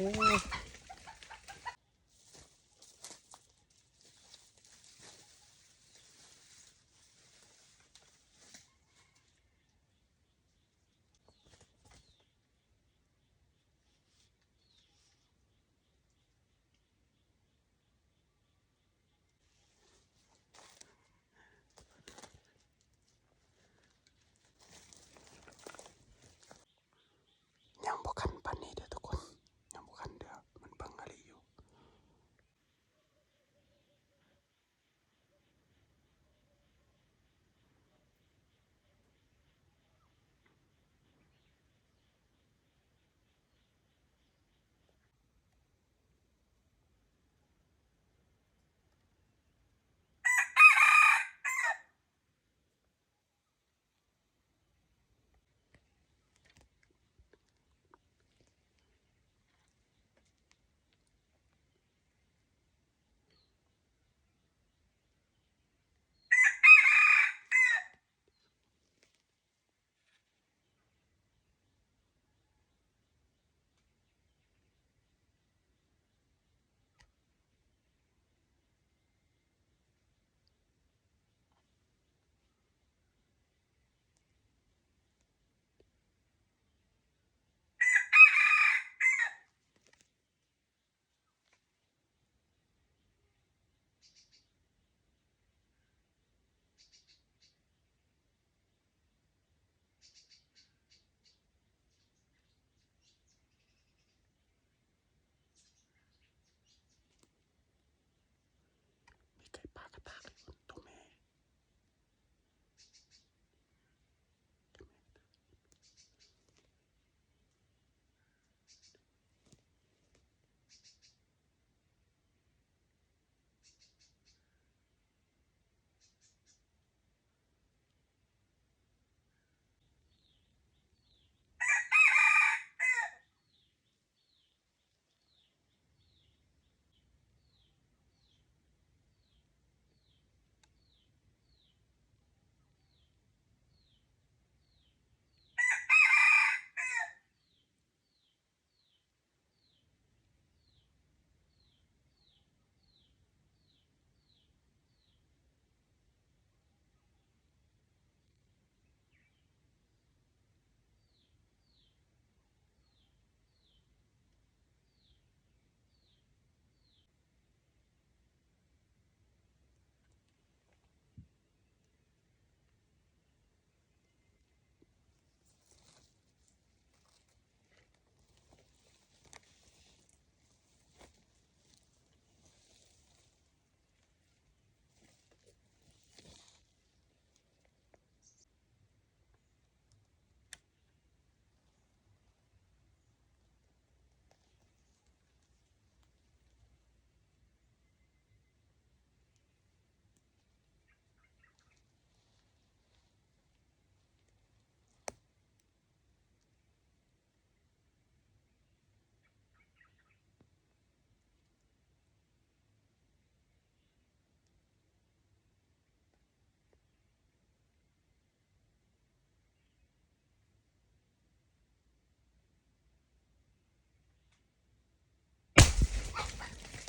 ຍັງບໍ່ຄັນປານນີ້ເດີທຸກຄົນ ຍັງບໍ່ຄັນເດີ ມັນເບິ່ງອີ່ຫຼີຢູ່. ມີໄກ່ປ່າກະຕ່າງຢູ່ ໂຕແມ່.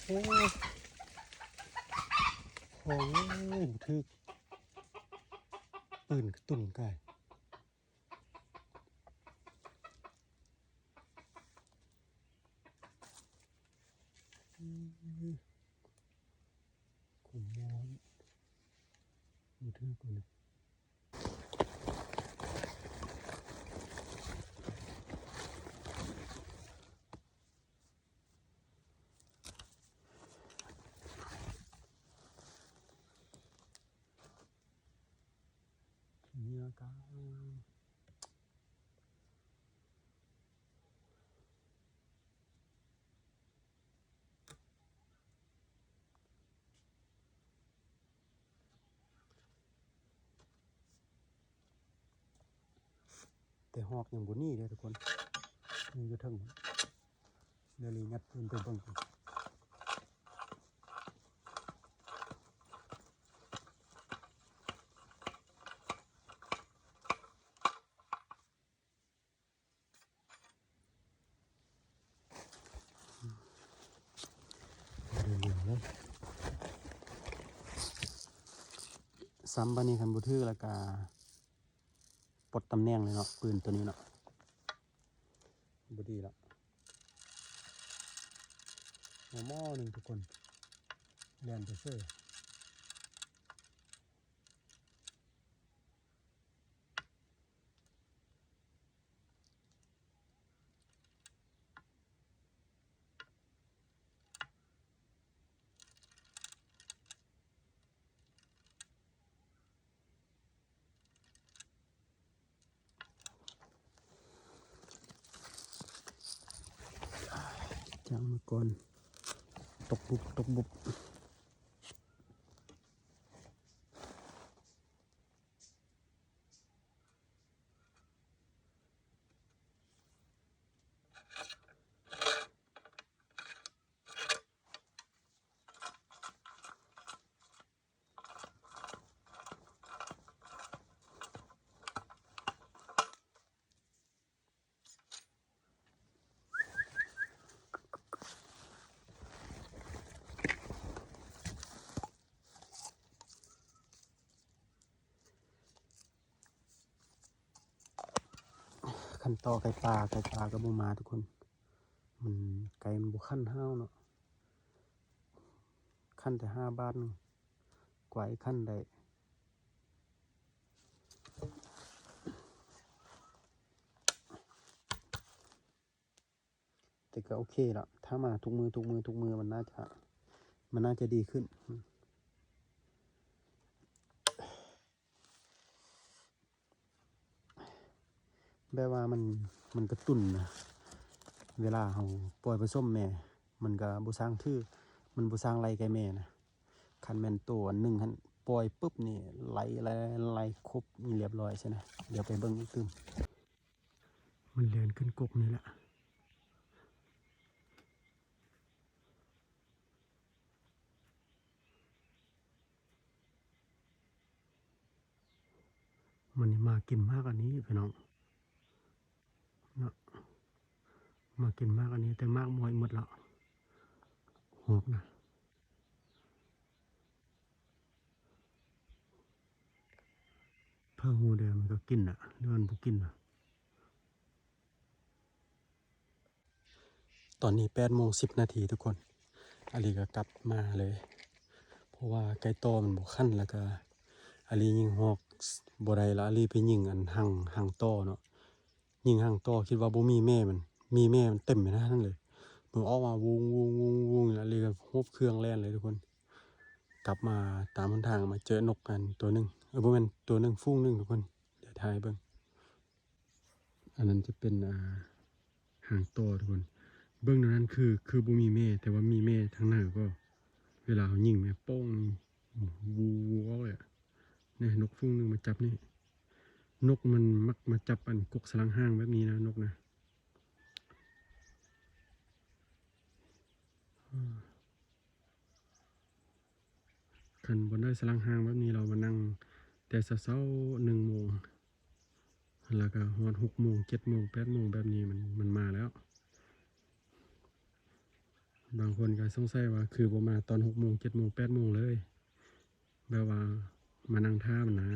ໂອ້ ໂອ້ຍ ບໍ່ຖືກ ປືນກະຕຸ້ນກາຍ. ໂອ້ຍ ຂອງມອນ ບໍ່ຖືກເລີຍ. ເໜືອກາ ແຕ່ຮອກຍັງບໍ່ໜີເດ້ທຸກຄົນ ຍັງຢູ່ເທິງ. ດຽວລີຍັດເພິ່ນໄປເບິ່ງ. ໂ ຊ້ຳບາດນີ້ຄັນບໍ່ຖືກແລ້ວກະປົດຕຳແໜ່ງເລີຍເນາະ ປືນໂຕນີ້ເນາະ ບໍ່ດີລະ ໝໍ່ໜຶ່ງທຸກຄົນ ແລ່ນໄປເສີຍ. ຈ້າງມາກ່ອນ ຕົກບຸບ ຕົກບຸບ. ຄັນຕໍ່ໄກ່ປ່າ ໄກ່ປ່າກໍບໍ່ມາທຸກຄົນ ມັນໄກ່ມັນບໍ່ຄັນຫ້າວເນາະ ຄັນແຕ່ຫ້າບາດໜຶ່ງ ກວ່າຊິຄັນໄດ້ ແຕ່ກໍໂອເຄລະ ຖ້າມາທຸກມື້ ທຸກມື້ ທຸກມື້ ມັນໜ້າຈະ ມັນໜ້າຈະດີຂຶ້ນ ແບບວ່າມັນ ມັນກະຕຸ້ນນະ ເວລາເຮົາປ່ອຍປະສົມແມ່ ມັນກະບໍ່ຊ່າງຖື ມັນບໍ່ຊ່າງໄລ່ໄກ່ແມ່ນະ ຄັນແມ່ນໂຕອັນໜຶ່ງຫັ້ນ ປ່ອຍປຶບນີ້ ໄລ່ ໄລ່ ໄລ່ຄົບນີ້ລຽບຮ້ອຍຊັ້ນນະ ດຽວໄປເບິ່ງອີກຕື່ມ. ມັນແລ່ນຂຶ້ນກົກນີ້ແຫຼະ ມັນນີ້ມາກິນໝາກອັນນີ້ພີ່ນ້ອງເນາະ ມາກິນໝາກອັນນີ້ ແຕ່ໝາກໝ້ອຍໝົດແລ້ວ ຮອກນະ. ເພິ່ງຮູ້ເດ້ ມັນກໍກິນນະ ຫຼືມັນບໍ່ກິນນະ. ຕອນນີ້ແປດໂມງສິບນາທີທຸກຄົນ ອາລີກໍກັບມາເລີຍ ເພາະວ່າໄກ່ຕໍ່ມັນບໍ່ຂັນ ແລ້ວກໍອາລີຍິງຮອກບໍ່ໄດ້ ແລ້ວອາລີໄປຍິງອັນຮັງ ຮັງຕໍ່ເນາະ. ຍິງຫາງຕໍ່ ຄິດວ່າບໍ່ມີແມ່ມັນ ມີແມ່ມັນເຕັມຢູ່ໃນນັ້ນເລີຍ. ເບິ່ງອອກມາວົງໆໆໆ ແລ້ວເລີຍໂຮບເຄື່ອງແລ່ນເລີຍທຸກຄົນ. ກັບມາຕາມຫົນທາງ ມາເຈີນົກອັນຕົວໜຶ່ງ ເອີ ບໍ່ແມ່ນຕົວໜຶ່ງ ຝູງໜຶ່ງທຸກຄົນ. ດຽວຖ່າຍໃຫ້ເບິ່ງ. ອັນນັ້ນຈະເປັນ ອ່າ ຫາງຕໍ່ທຸກຄົນ. ເບິ່ງແນວນັ້ນຄື ຄືບໍ່ມີແມ່ ແຕ່ວ່າມີແມ່ທາງໃນກໍ ເວລາເຮົາຍິງແມ່ໂປ້ງ ວູ ວູອອກເລີຍ. ນີ້ ນົກຝູງໜຶ່ງມາຈັບນີ້. ນົກມັນມັກມາຈັບອັນກົກສະຫຼັງຫາງແບບນີ້ນະ ນົກນະ. ຄັນບໍ່ໄດ້ສະຫຼັງຫາງແບບນີ້ ລາວມານັ່ງແຕ່ເຊົ້າໆ ໜຶ່ງໂມງ ແລ້ວກໍຮອດຫົກໂມງ ເຈັດໂມງ ແປດໂມງ ແບບນີ້ ມັນ ມັນມາແລ້ວ. ບາງຄົນກໍສົງໄສວ່າ ຄືບໍ່ມາຕອນຫົກໂມງ ເຈັດໂມງ ແປດໂມງເລີຍ ແບບວ່າມານັ່ງຖ້າມັນນະ.